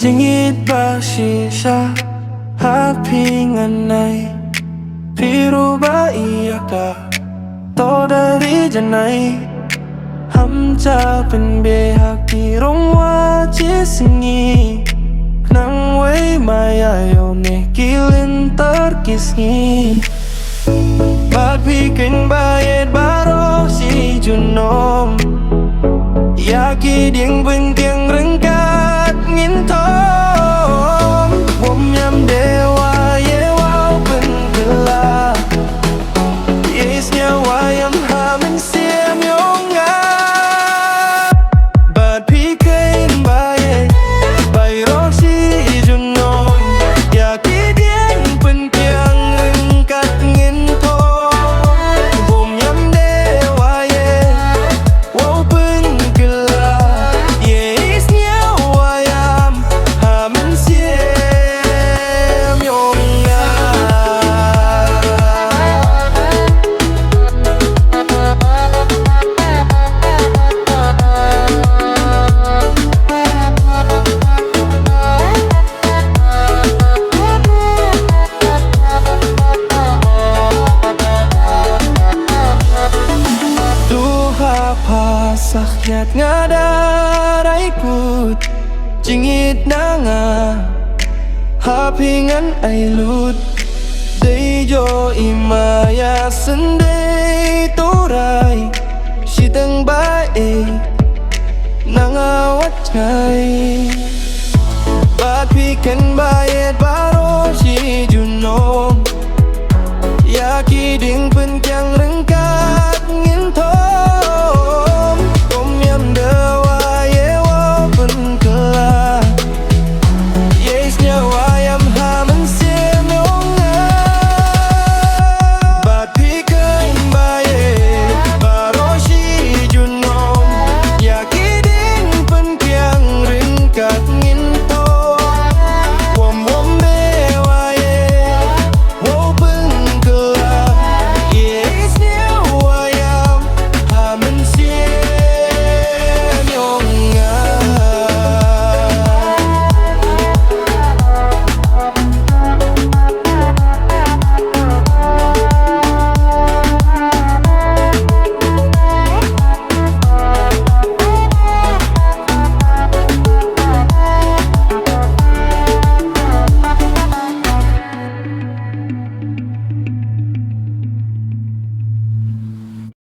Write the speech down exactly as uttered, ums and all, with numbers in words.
Jingit ba shisha ha phi ngan ai, phi ruh ba ïa ka, to da ri janai. Ham cha pynbeit ha ki rong wa chi sngi, nang wei ma ïa ïoh ne ki lynter ki sngi. Bad phi kynbait baroh shi junom, ïa ki dieng pyntieng ryngkat ngin thong. Bym ïam de wa ïa wa pynkylla, ïa i sñiaw wa ïam ha mynsiem yong nga. Bad phi kynbait baroh shi junom, ïa ki dieng pyntieng ryngkat ngin thong. Bym ïam de wa ïa wa pynkylla, ïa i sñiaw wa ïam ha mynsiem yong nga. Duh ha pha sakhiat nga da rai kut, jingit na nga ha phi ngan ai lut. Dei jo i ma ïa sendei turai, shiteng ba e na nga wat ngai. Bad phi kynbait baroh shi junom, ïa ki dieng